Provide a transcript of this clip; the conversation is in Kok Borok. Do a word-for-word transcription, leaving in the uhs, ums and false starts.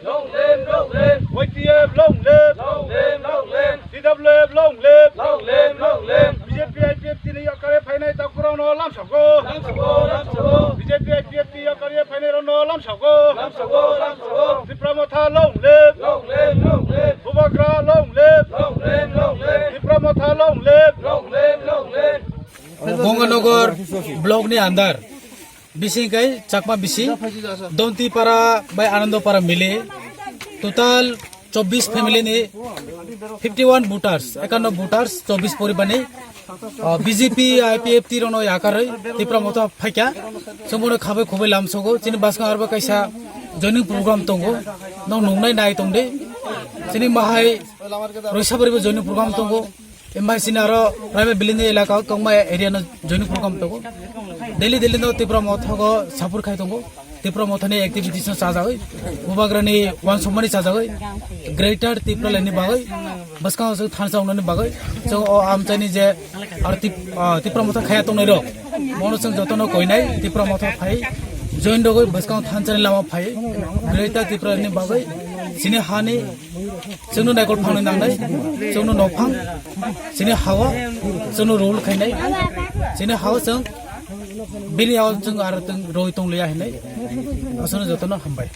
Long live, long live. Y T F long live. Long live, long live. T W F long live. Long live, long live. B J P I P F T ni yakare phainai takurano lamsao. Lamsao, lamsao. B J P I P F T yakare phainai rano lamsao. Lamsao, lamsao. Tipra Motha long live. Long live, long live. Bubagra long live. Long live, long live. Tipra Motha long live. Long live, long live. Gonganagar block ni andar bising kai Chakma bising Donti para bai Anando para mili total chobbish family ni fifty one voters, ekanno voters, chobbish poribar ni, ah, B J P, I P F T rono yakarwi Tipra Motha phaikha. Chwngbono khabai khubai lamsogo. Chini bwskango arbo kaisa joining program tongo. Nong nungnai nai tongdi. Chini mahai Roisabaribo joining program tongo. Embai sini aro private building ni elaka o tongma area no joining program tongo. Daily daily no Tipra Motha go support khai tongo. Tipra Motha ni activities no chajagwi, Bubagra ni uansukmani chajagwi, Greater Tipraland ni bagwi, bwskango chwng thansa wngnani bagwi, chwng o amchaini je aro Tip-, ah, Tipra Motha khaya tongnai rok, mono chwng jotono koinai Tipra Motha phai join rogwi bwskango thansa ni lama phai, Greater Tipraland ni bagwi, chini hani Chwngno naikol phangni nangnai, chwngno nophang, chini hawa, chwngno rule khainai, chini hawa chwng bini yago chwng aro chwng roi tongliya hinai, aswkno jotono hambai.